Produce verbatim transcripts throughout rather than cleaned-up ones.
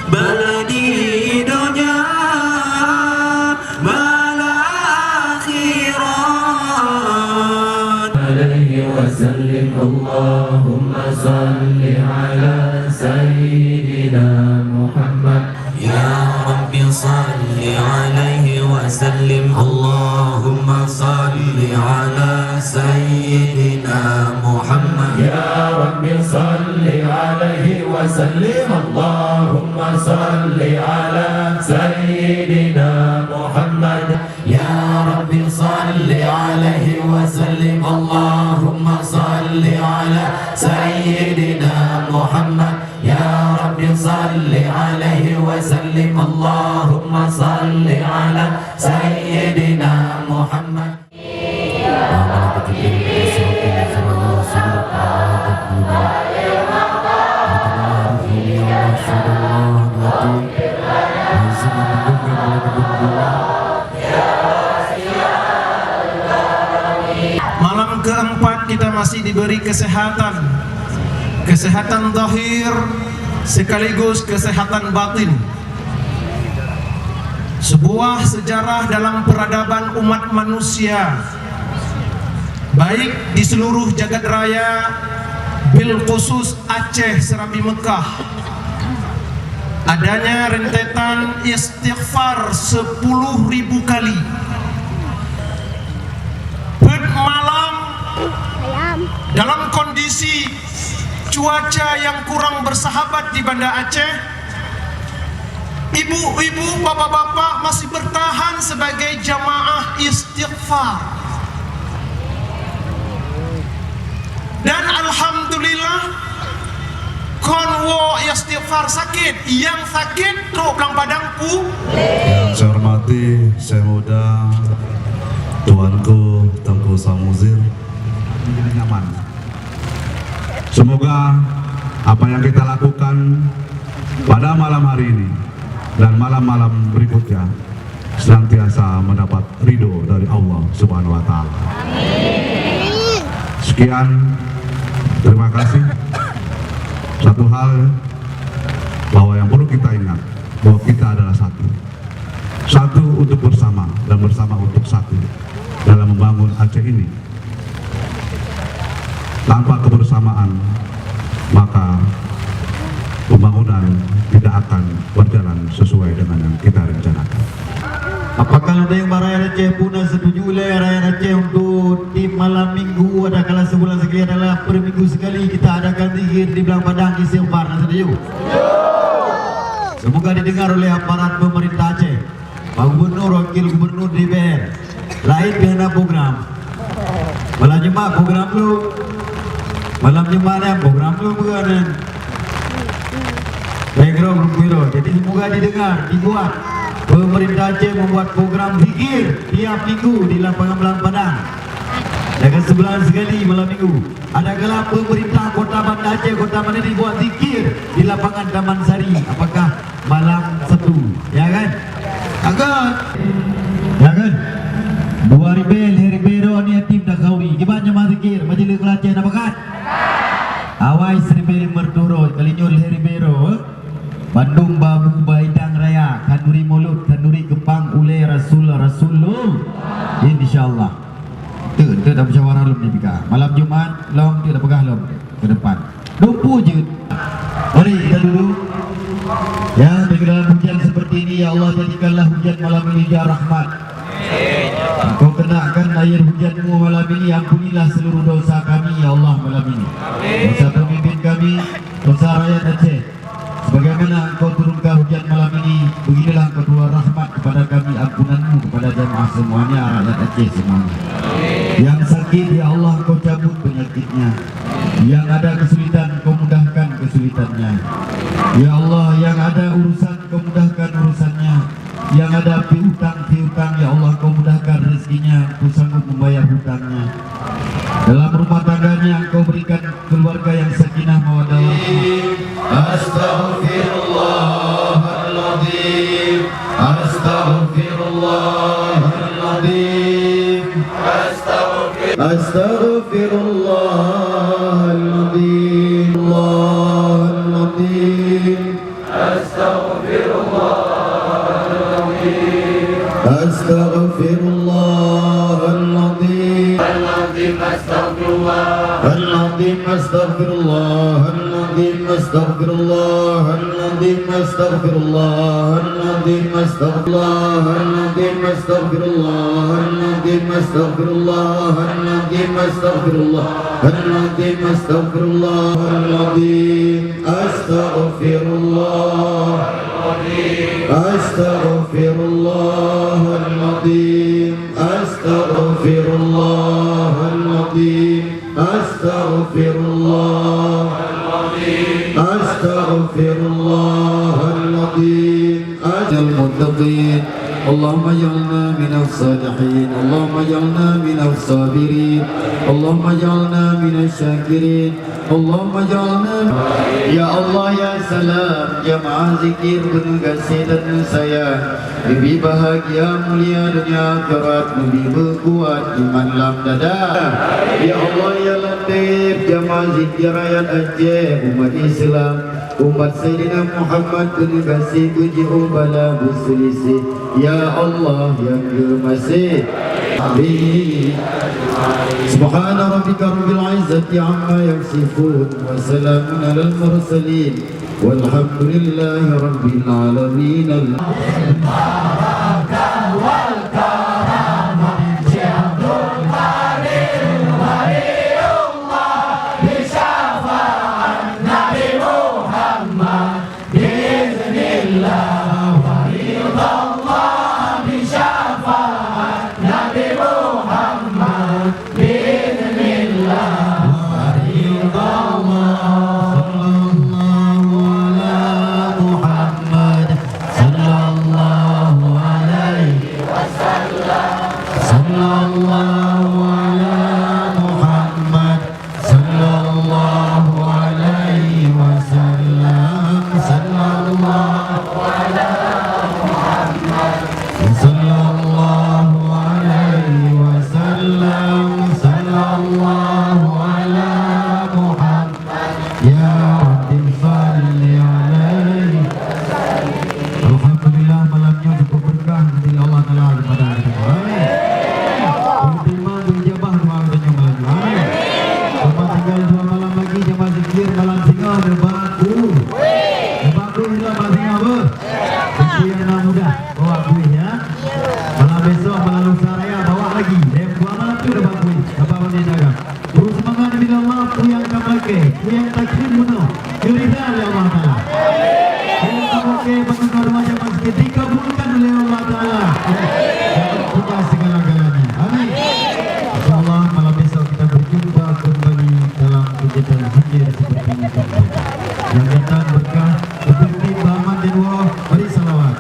Bala di donya, bala akhirat. Alaihi wasallim, Allahumma salli ala Sayyidina Muhammad. يا رب صل عليه وسلم. اللهم صل على سيدنا محمد. يا رب صل عليه وسلم. اللهم صل على سيدنا محمد. يا رب صل عليه وسلم. اللهم صل على سيدنا محمد. يا رب صل عليه وسلم. اللهم صل على سيدنا محمد. Malam keempat kita masih diberi kesehatan, kesehatan zahir sekaligus kesehatan batin. Sebuah sejarah dalam peradaban umat manusia, baik di seluruh jagat raya, bil khusus Aceh Serambi Mekah, adanya rentetan istighfar sepuluh ribu kali. Peuet malam, dalam kondisi cuaca yang kurang bersahabat di Banda Aceh, ibu-ibu, bapak-bapak masih bertahan sebagai jamaah istighfar. Dan alhamdulillah, kon woe istighfar sakét, nyang sakét trok blang padang pu. Yang saya hormati Syekh Muda, Tuanku Teungku Samuzir. Nyaman. Semoga apa yang kita lakukan pada malam hari ini dan malam-malam berikutnya senantiasa mendapat ridho dari Allah Subhanahu wa Ta'ala. Sekian, terima kasih. Satu hal bahwa yang perlu kita ingat, bahwa kita adalah satu. Satu untuk bersama dan bersama untuk satu dalam membangun Aceh ini. Tanpa kebersamaan, maka pembangunan tidak akan berjalan sesuai dengan yang kita rencanakan. Apakah ada yang bak rakyat Aceh pun setuju lé rakyat Aceh untuk tiep malam minggu, ada kala sebulan sekali, adalah per minggu sekali kita adakan zikir di Blang Padang istighfar? Nah, setuju? Semoga didengar oleh aparat pemerintah Aceh. Pak Gubernur, Wakil Gubernur, D P R. Laén pih hana program. Malam Jumat program lom. Malam Jumat nyan program lom bukan nyan. Background belum kira. Jadi semoga didengar, dibuat. Pemerintah Aceh membuat program zikir tiap minggu di lapangan Blang Padang. Dengan sebulan sekali malam minggu. Adakala pemerintah Kota Banda Aceh, Kota Madani buat zikir di lapangan Taman Sari. Apakah malam Sabtu? Ya kan? Agak. Ya kan? Dua ribèe, lhèe ribèe droe nyan tim takhauri. Kiban jamaah zikir, Majlis Keulayan Aceh na pakat? Awai siribèe limong reutôh droe, kali nyoe lhèe ribèe droe. Bandum babu baidang raya, khanduri mulod, khanduri keupang ulèe Rasul, Rasulullah. Insya Allah. Teuk, teuk dah musyawarah lom di Bika. Malam Jumat lom, teuk dah peugah lom ke depan. Dumpu jeuet. Mari kita duduk. Ya, di dalam hujan seperti ini, ya Allah, jadikanlah hujan malam ini hujan rahmat. Engkau kenakan air hujan-Mu malam ini, ampunilah seluruh dosa kami, ya Allah, malam ini. Dosa pemimpin kami, dosa rakyat Aceh. Sebagaimana Engkau turunkan hujan malam ini, beginilah Engkau turun rahmat kepada kami, ampunan-Mu kepada jamaah semuanya, rakyat Aceh semuanya. Yang sakit, ya Allah, Engkau cabut penyakitnya. Yang ada kesulitan, Engkau mudahkan kesulitannya. Ya Allah, yang ada urusan, Engkau mudahkan urusannya. Yang ada piutang-piutang, ya Allah, Engkau mudahkan rezekinya, Engkau sanggup membayar hutangnya. Dalam rumah tangganya, Engkau berikan keluarga yang sakinah mawaddah warahmah. Astaghfirullahaladzim. Astaghfir-, astaghfirullahaladzim. أستغفر الله العظيم. العظيم أستغفر الله. العظيم أستغفر الله. العظيم أستغفر الله. العظيم أستغفر الله. العظيم أستغفر الله. العظيم أستغفر الله. العظيم أستغفر الله. العظيم أستغفر الله. العظيم أستغفر الله. العظيم أستغفر الله. أستغفر الله العظيم. أستغفر الله العظيم. أستغفر الله العظيم. أستغفر الله العظيم. أس- المتقين. اللهم اجعلنا من الصالحين. اللهم اجعلنا من الصابرين. اللهم اجعلنا من الشاكرين. Allahumma ja'alna, ya Allah, ya Salam, jamaah zikir beuneugaséh dan sayang, leubeh bahagia mulia donya akhirat, leubeh beukuat iman lam dada. Ya Allah, ya Latif, jamaah zikir rakyat Aceh, umat Islam, umat Saidina Muhammad beuneugaséh, beujeuet u bala beuseulisih. Ya Allah nyang geumaséh. Amin. Subhana rabbika rabbil izzati amma yasifun, wa salamun alal mursalin, walhamdulillahi rabbil alamin. بإذن الله، فريضة الله، بشفاعة نبي محمد، بإذن الله، فريضة الله. صلى الله على محمد، صلى الله عليه وسلم، صلى الله على محمد، صلى الله عليه وسلم، صلى الله على محمد، صلى الله عليه وسلم، صلى الله على محمد. Ya Rabbi, salli alaihi. Alhamdulillah, malam nyoe cukup berkah, diberi Allah Taala kepada kita. Amin. Diterima, diijabah doa kita nyoe malam nyoe. Amin. Cuma tinggal dua malam lagi, jamaah zikir malam singoh neubaku. Neubaku hilang malam singoh, beuh. Itu yang nak mudah, bawa kuih, ya. Malam besok, malam lusa raya, bawa lagi. Dan dua malam tu neubaku. Apa benda jaga? Beusemangat dibila Allah, peue nyang ka meulakée, peue nyang takheun bunoe, geurida lé Allah Taala. Peue nyang ka meulakée bak keuluwarga jamaah zikir dikabulkan lé Allah Taala. Tugas segala-galanya. Amin. Insyaallah, malam besok kita berjumpa kembali dalam kegiatan zikir seperti ini. Yang datang berkah, seperti Muhammad dan Wah, beri salawat.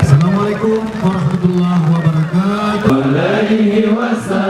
Assalamualaikum warahmatullahi wabarakatuh. Alaihi wasallam.